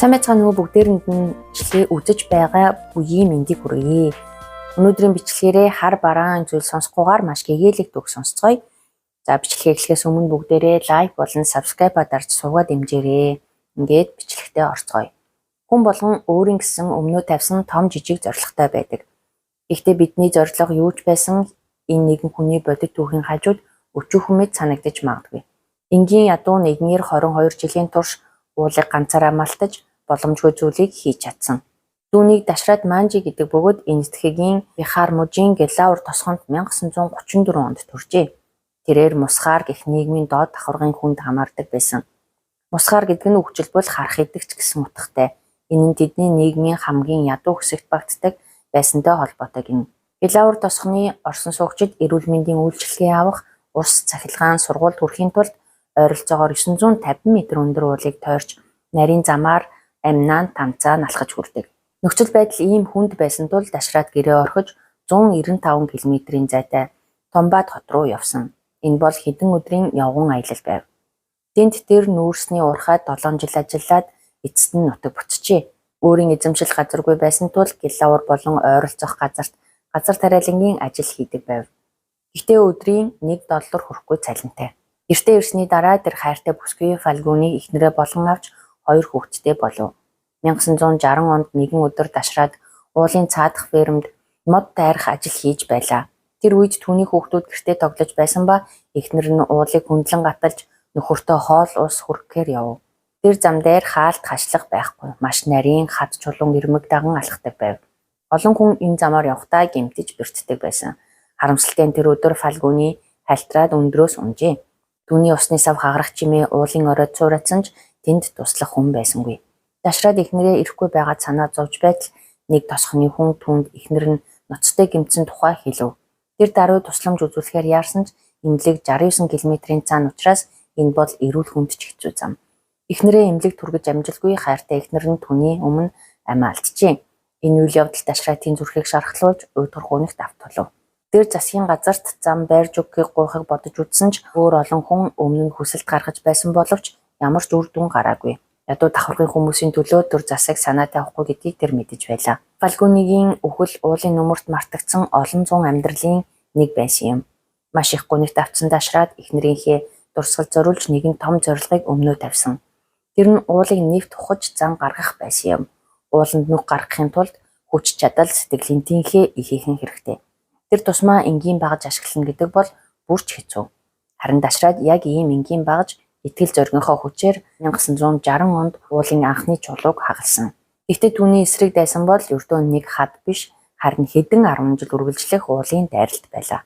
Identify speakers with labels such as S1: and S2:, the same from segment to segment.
S1: Сайн байцгаана уу, бүгдээрэнд нь бичлэгээ үзэж байгаа бүеийн мэндийг хүргье. Өнөөдрийн бичлэгээрээ хар бараан зүйл сонсохгүйгээр маш гэгээлэг үг сонсцгоё. За, бичлэгээ эхлэхээс өмнө бүгдээрээ like болон subscribe-а дарж сувгаа дэмжээрэй. Ингээд бичлэгтээ орцгоё. Хүн болгон өөрийн гэсэн өмнөө тавьсан том жижиг зорилготой байдаг. Гэхдээ бидний зорилго юу ч байсан энэ нэгэн хүний бодит түүхийн хажууд өчүүхэн мэт санагдаж магадгүй. Энгийн ядуу нэгнээр 22 жилийн турш уулыг ганцаараа малтаж боломжгүй зүйлийг хийж чадсан. Түүнийг Дашрат Манжи гэдэг бөгөөд Энэтхэгийн Бихар мужийн Гелаур тосгонд 1934 онд төржээ. Тэрээр Мусхар гэх нийгмийн доод давхаргын хүнд хамаардаг байсан. Мусхар гэдэг нь үгчилбэл харх идэгч гэсэн утгатай. Энэ нь тэдний нийгмийн хамгийн ядуу хэсэгт багтдаг байсантай холбоотой гэнэ. Гелаур тосгоны орсон суугчид эрүүл мэндийн үйлчилгээ авах, ус, цахилгаан, сургуульд хүрэхийн тулд ойролцоогоор 950 метр өндөр уулыг тойрч нарийн замаар амнаан тамцаа налхаж хүрдэг. Нөхцөл байдал ийм хүнд байсан тул Дашрат гэрээ орхиж 195 км-ийн зайтай Томбат хот руу явсан. Энэ бол хэдэн өдрийн явган аялал байв. Тэнд тэр нүүрсний уурхайд 7 жил ажиллаад эцэст нь нутаг буцжээ. Өөрийн эзэмшил газаргүй байсан тул Гелаур болон ойролцоох газарт газар тариалангийн ажил хийдэг байв. Гэхдээ өдрийн 1 доллар хүрэхгүй цалинтай. Гэртээ ирсний дараа тэр хайртай бүсгүй Фалгүнийг эхнэрээ болгон авч хоёр хүүхэдтэй болов. 1960 онд нэгэн өдөр Дашрат уулын цаадах фермд мод дайрах ажил хийж байлаа. Тэр үед түүний хүүхдүүд гэртээ тоглож байсан ба эхнэр нь уулыг хөндлөн гаталж нөхөртөө хоол ус хүргэхээр явв. Тэр зам дээр хаалт хашлах байхгүй. Маш нарийн хад чулуун ирмэг даган алхдаг байв. Олон хүн энэ замаар явахдаа гэмтэж бэртдэг байсан. Харамсалтай нь тэр өдөр Фалгүний хальтраад өндрөөс унжээ. Түүний усны сав хагарах чимээ уулын оройд цуураадсан ч тэнд туслах хүн байсангүй. Дашрат эхнэрээ ирэхгүй байгаад санаа зовж байтал нэг тосгоны хүн түүнд эхнэр нь ноцтой гэмтсэн тухай хэлэв. Тэр даруй тусламж үзүүлэхээр яарсан ч эмнэлэг 69 км-ийн цаана учраас энэ бол эрүүл хүнд ч хэцүү зам. Эхнэрээ эмнэлэгт хүргэж амжилгүй, хайртай эхнэр нь түүний өмнө амиа алджээ. Энэ үйл явдал Дашратын зүрхийг шархлуулж уйдгар гунигт автуулав. Тэр засгийн газарт зам барьж өгөхийг гуйхыг бодож үзсэн ч өөр олон хүн өмнө нь хүсэлт гаргаж байсан боловч ямар ч үр дүн гараагүй. Ядуу давхаргын хүмүүсийн төлөө төр засаг санаа тавихгүй гэдгийг тэр мэдэж байлаа. Фалгүнигийн үхэл уулын нүмерт мартагдсан олон зуун амьдралын нэг байсан юм. Маш их гунигт автсан Дашрат эхнэрийнхээ дурсгал зориулж нэгэн том зорилгыг өмнөө тавьсан. Тэр нь уулыг нэвт ухаж зам гаргах байсан юм. Ууланд нүх гаргахын тулд хүч чадал, сэтгэлийн тэнхээ ихээхэн хэрэгтэй. Тэр тусмаа энгийн багаж ашиглана гэдэг бол бүр ч хэцүү. Харин Дашрат яг ийм энгийн багаж итгэл зоригынхоо хүчээр 1960 онд уулын анхны чулууг хагалсан. Гэхдээ түүний эсрэг дайсан бол ердөө нэг хад биш, харин хэдэн 10 жил үргэлжлэх уулын дайралт байлаа.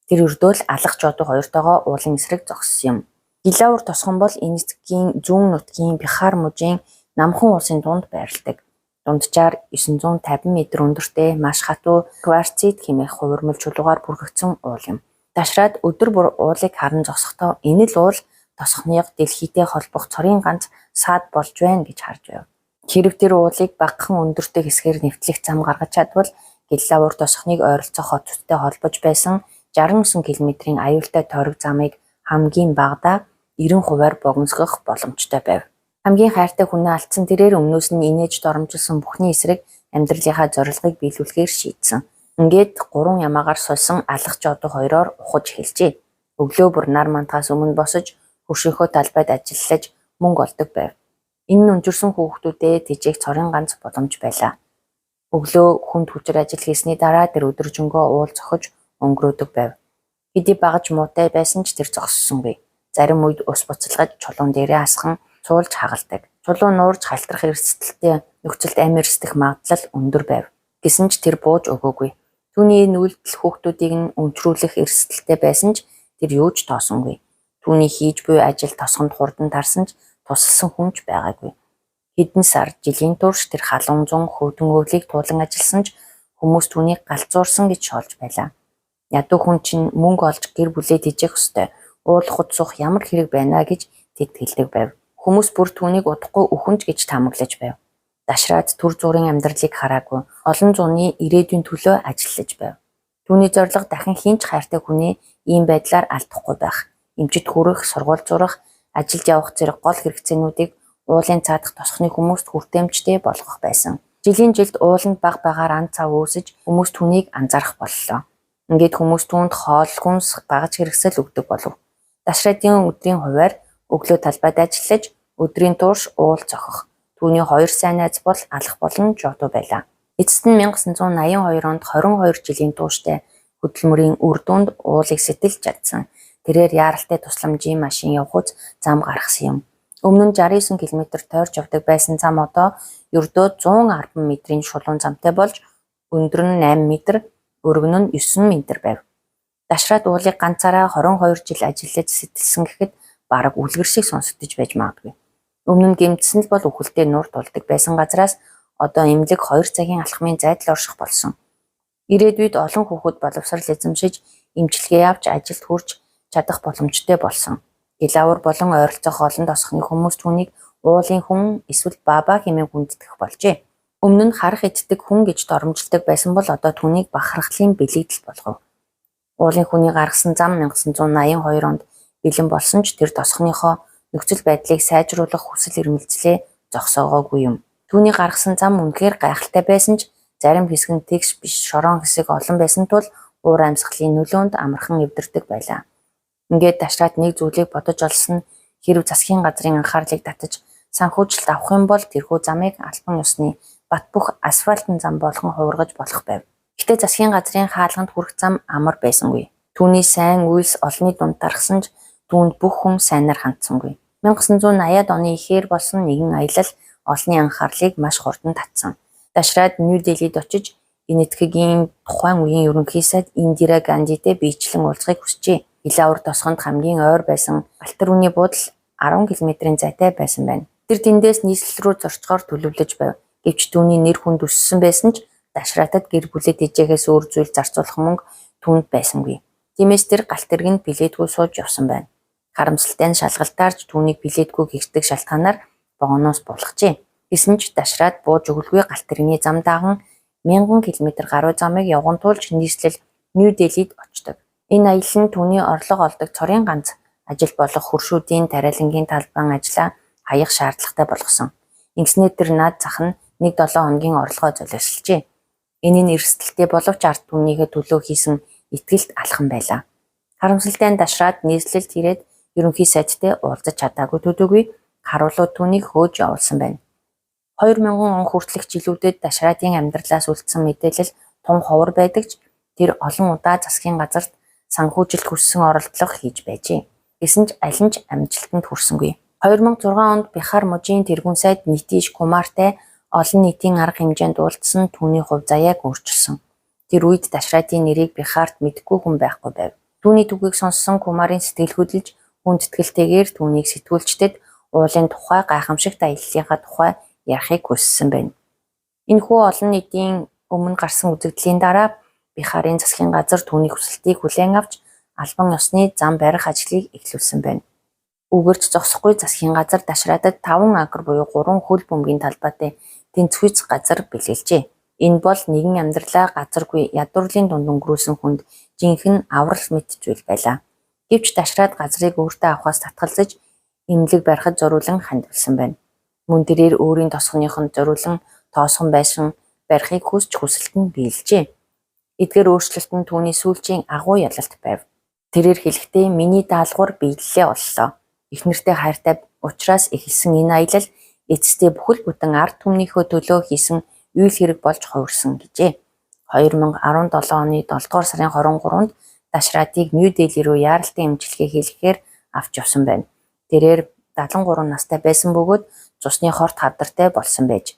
S1: Тэр ердөө л алах жодоо хоёртойгоо уулын эсрэг зогссон юм. Гелаур тосгон бол Энэтхэгийн зүүн нутгийн Бихар мужийн Намхан уулсын дунд байрладаг. Дунджаар 950 метр өндөртэй маш хатуу кварцит хэмээх хувирмал чулуугаар бүрхэгдсэн уул юм. Дашрат өдөр бүр уулыг харан зогсохдоо энэ л уул тосгоныг дэлхийдээ холбох цорын ганц саад болж байна гэж харж байв. Хэрэв тэр уулыг багахан өндөртэй хэсгээр нэвтлэх зам гаргаж чадвал Гелаур тосгоныг ойролцоох хотуудтай холбож байсан 69 км-ийн аюултай тойрог замыг хамгийн багадаа 90 хувиар богиносгох боломжтой байв. Хамгийн хайртай хүнээ алдсан тэрээр өмнөөс нь инээж доромжилсон бүхний эсрэг амьдралынхаа зорилгыг биелүүлэхээр шийдсэн. Ингээд гурван ямаагаар сулсан алах жодоо хоёроор ухаж эхэлжээ. Өглөө бүр нар мандахаас өмнө босож хөршийнхөө талбайд ажиллаж мөнгө олдог байв. Энэ нь өнжирсөн хүүхдүүдээ тэжээх цорын ганц боломж байлаа. Өглөө хүнд хүчээр ажил хийсний дараа тэр өдөржингөө уул цохиж өнгөрөөдөг байв. Хэдий багаж муутай байсан ч тэр зогссонгүй. Зарим үед ус буцалгаж чулуун дээрээ асхан цуулж хагалдаг. Чулуу нуурж халтрах эрсдэлтэй нөхцөлд амь эрсдэх магадлал өндөр байв. Гэсэн ч тэр бууж өгөөгүй. Түүний энэ үйлдэл хүүхдүүдийг нь өмчрүүлэх эрсдэлтэй байсан ч тэр юу ч тоосонгүй. Түүний хийж буй ажил тосгонд хурдан тарсан ч тусалсан хүн ч байгаагүй. Хэдэн сар, жилийн турш тэр халуун зун хөдөн өвлийг туулан ажилласан ч хүмүүс түүнийг галзуурсан гэж шоолж байлаа. Ядуу хүн чинь мөнгө олж гэр бүлээ тэжээх ёстой. Уулах суух ямар хэрэг байна гэж тэд хэлдэг байв. Хүмүүс бүр түүнийг удахгүй үхэнч гэж таамаглаж байв. Дашрат түр зуурын амьдралыг хараагүй олон зууны ирээдүйн төлөө ажиллаж байв. Түүний зорилго дахин хэн ч хайртай хүнээ ийм байдлаар алдахгүй байх. Эмчит хүрэх, сургууль зурах, ажилд явах зэрэг гол хэрэгцээнүүдийг уулын цаадах тосхны хүмүүст хүртээмжтэй болгох байсан. Жилийн жилд ууланд бага багаар ан цав үүсэж хүмүүс түүнийг анзаарах боллоо. Ингээд хүмүүс түүнд хоол хүнс, багаж хэрэгсэл өгдөг болов. Дашрадын өдрийн хувиар өглөө талбайд ажиллаж, өдрийн турш уул цохих. Түүний хоёр сайн найз бол Алах болон Жоту байлаа. Эцэст нь 1982 онд 22 жилийн тууштай хөдөлмөрийн үр дүнд уулыг сэтэлж чадсан. Тэрээр яаралтай тусламжийн машин явахуйц зам гаргасан юм. Өмнө нь 69 км тойрч явдаг байсан зам одоо ердөө 110 метрийн шулуун замтай болж өндөр нь 8 метр, өргөн нь 9 метр байв. Дашрат уулыг ганцаараа 22 жил ажиллаж сэтэлсэн гэхэд бараг үлгэр шиг сонсогдож байж магадгүй. Өмнө нь гэмтсэн л бол үхэлтэй нуур тулдаг байсан газраас одоо эмнэлэг 2 цагийн алхмын зайд л орших болсон. Ирээдүйд олон хүүхэд боловсрал эзэмшиж, эмчилгээ авч ажилд хүрч чадах боломжтой болсон. Гелаур болон ойролцоох олон тосхны хүмүүс түүнийг уулын хүн эсвэл баба хэмээн хүндэтгэх болжээ. Өмнө нь харах иддэг хүн гэж доромжилдог байсан бол одоо түүнийг бахархлын бэлэгдэл болгов. Уулын хүний гаргасан зам 1982 онд бэлэн болсон ч тэр тосхныхоо нөхцөл байдлыг сайжруулах хүсэл эрмэлзлээ зогсоогоогүй юм. Түүний гаргасан зам үнэхээр гайхалтай байсан ч зарим хэсэг нь тэгш биш шорон хэсэг олон байсан тул уур амьсгалын нөлөөнд амархан эвдэрдэг байлаа. Ингээд Дашрат нэг зүйлийг бодож олсон нь хэрэв засгийн газрын анхаарлыг татаж санхүүжилт авах юм бол тэрхүү замыг албан ёсны бат бөх асфальтын зам болгон хувиргаж болох байв. Гэхдээ засгийн газрын хаалганд хүрэх зам амар байсангүй. Түүний сайн үйлс олонний дунд тархсан ч түүнд бүх хүн сайнаар хандсангүй. 1980-ад оны ихээр болсон нэгэн аялал олонний анхаарлыг маш хурдан татсан. Дашрат Нью Делид очиж Энэтхэгийн тухайн үеийн ерөнхий сайд Индира Гандитэй биечлэн уулзахыг хүсжээ. Гелаур тосгонд хамгийн ойр байсан Балтар үний буудал 10 км-ийн зайтай байсан байна. Тэр тэндээс нийслэл рүү зорчихоор төлөвлөж байв. Гэвч түүний нэр хүнд өссөн байсан ч Дашратад гэр бүлээ тэжээхээс өөр зүйл зарцуулах мөнгө түүнд байсангүй. Тиймээс тэр галт тэргэнд билетгүй сууж явсан байна. Харамсалтай нь шалгалтаарч түүнийг билетгүй гэгдэх шалтгаанаар вагоноос буулгажээ. Гэсэн ч Дашрат бууж өгөлгүй галт тэрэгний зам даган 1000 км гаруй замыг явган туулж нийслэл Нью Делид очдог. Энэ аялал нь түүний орлого олдог цорын ганц ажил болох хөршүүдийн тариалангийн талбайн ажлаа хаях шаардлагатай болгосон. Ингэснээр тэр над зах нь 1-7 хоногийн орлогоо золиослжээ. Энэ нь эрсдэлтэй боловч ард түмнийхээ төлөө хийсэн итгэлт алхам байлаа. Харамсалтай нь Дашрат нийслэлд ирээд ерөнхий сайдтай уулзаж чадаагүй төдийгүй харуулууд түүнийг хөөж явуулсан байна. 2000 он хүртэлх жилүүдэд Дашратын амьдралаас үлдсэн мэдээлэл тун ховор байдаг ч тэр олон удаа засгийн газарт санхүүжилт хүссэн оролдлого хийж байжээ. Гэсэн ч аль нь ч амжилтанд хүрсэнгүй. 2006 онд Бихар мужийн тэргүүн сайд Нитиш Кумартай олон нийтийн арга хэмжээнд уулзсан түүний хувь заяаг өөрчилсөн. Тэр үед Дашратын нэрийг Бихарт мэдэхгүй хүн байхгүй байв. Түүний түүхийг сонссон Кумарын сэтгэл хөдлөж хүндэтгэлтэйгээр түүнийг сэтгүүлчдэд уулын тухай гайхамшигт аяллалынхаа тухай ярихыг хүссэн байна. Энэхүү олон нийтийн өмнө гарсан үзэгдлийн дараа Бихарын засгийн газар түүний хүсэлтийг хүлээн авч албан ёсны зам барих ажлыг эхлүүлсэн байна. Үүгэрч зогсохгүй засгийн газар Дашратад 5 акр буюу 3 хөл бөмбөгийн талбайтай тэнцвэрц газар бэлгэлжээ. Энэ бол нэгэн амьдралаа газаргүй ядуурлын дунд өнгөрүүлсэн хүнд жинхэнэ аврал мэт зүйл байлаа. Гэвч Дашрат газрыг өөртөө авахаас татгалзаж эмнэлэг барихад зориулан хандивласан байна. Мөн тэрээр өөрийн тосгоныхонд зориулан тоосгон байшин барихыг хүсч хүсэлт нь биелжээ. Эдгээр өөрчлөлт нь түүний сүүлчийн агуу ялалт байв. Тэрээр хэлэхдээ миний даалгавар биелэлээ оллоо. Эхнэртэй хайртай учраас эхэлсэн энэ аялал эцэстээ бүхэл бүтэн ард түмнийхөө төлөө хийсэн үйл хэрэг болж хувирсан гэжээ. 2017 оны 7 дугаар сарын 23-нд Дашратыг Нью Дели рүү яаралтай эмчилгээ хийлгэхээр авч явсан байна. Тэрээр 73 настай байсан бөгөөд цусны хорт хавдартай болсон байж.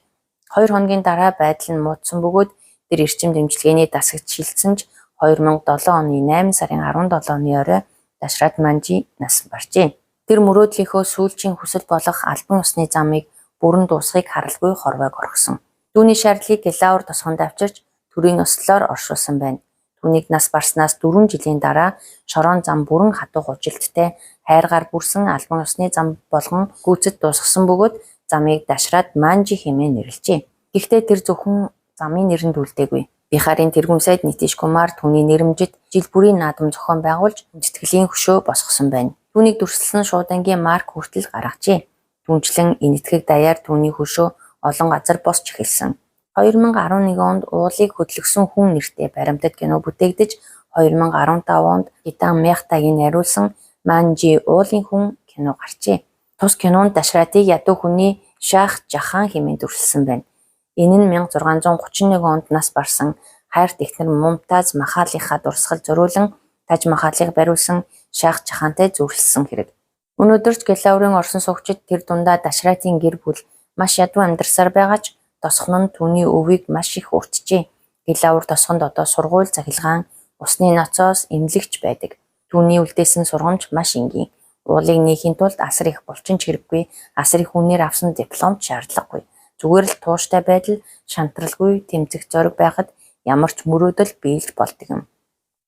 S1: 2 хоногийн дараа байдал нь муудсан бөгөөд тэр эрчим дэмжлэгээний дасагт шилжсэн ч 2007 оны 8 сарын 17-ны орой Дашрат Манжи нас баржээ. Тэр мөрөөдлийнхөө сүүлчийн хүсэл болох албан ёсны замыг бүрэн дуусахыг харалгүй хорвойг орхисон. Түүний шарилыг Гелаур тосгонд авчирч төрийн ёслолоор оршуулсан байна. Түүнийг нас барснаас 4 жилийн дараа шорон зам бүрэн хатуу хужилттай хайргаар бүрсэн албан ёсны зам болгон гүйцэд дуусгасан бөгөөд замыг Дашрат Манжи хэмээн нэрлэжээ. Гэхдээ тэр зөвхөн замын нэрэнд үлдээгүй. Бихарын тэргүүн сайд Нитиш Кумар түүний нэрэмжит жил бүрийн наадам зохион байгуулж сэтгэлийн хөшөө босгосон байна. Түүнийг дүрслэсэн шуудангийн марк хүртэл гаргажээ. Түүнчлэн Энэтхэг даяар түүний хөшөө олон газар босч эхэлсэн. 2011 онд уулыг хөдлөсөн хүн нэртэй баримтат кино бүтээгдэж, 2015 онд Китан Мехтагийн найруулсан Манжи уулын хүн кино гарчээ. Тус кинонд Дашратыг ядуу хүний Шах Жахан хэмээн дүрслэсэн байна. Энэ нь 1631 онд нас барсан хайрт эхнэр Мумтаз Махалынхаа дурсгал зориулан Таж Махалыг бариулсан Шах Жахантай зүйрлэсэн хэрэг. Өнөөдөр ч Гелаурын орсон суугчид, тэр дундаа Дашратын гэр бүл маш ядуу амьдарсаар байгаа ч тосгон нь түүний өвийг маш их өртжээ. Гелаур тосгонд одоо сургууль, цахилгаан, усны ноцоос эмнэлэг ч байдаг. Түүний үлдээсэн сургамж маш энгийн. Уулыг нээхийн тулд асар их булчин ч хэрэггүй, асар их үнээр авсан диплом ч шаардлагагүй. Зүгээр л тууштай байдал, шантралгүй, тэмцэх зориг байхад ямар ч мөрөөдөл биелж болдог юм.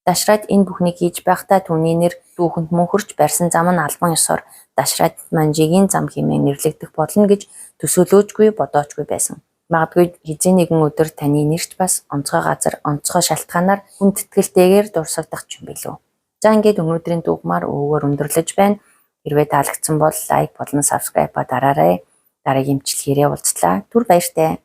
S1: Дашрат энэ бүхнийг хийж байхдаа түүний нэр түүхэнд мөнхөрч, барьсан зам нь албан ёсоор Дашрат Манжигийн зам хэмээн нэрлэгдэх болно гэж төсөөлөөчгүй, бодоочгүй байсан. Магадгүй хэзээ нэгэн өдөр таны нэр ч бас онцгой газар, онцгой шалтгаанаар хүндэтгэлтэйгээр дурсагдах ч юм билүү. За, ингээд өнөөдрийн дуугмаар үүгээр өндөрлөж байна. Хэрвээ таалагдсан бол like болон subscribe дараарай. Дараагийн бичлэгээрээ уулзлаа. Түр баяртай.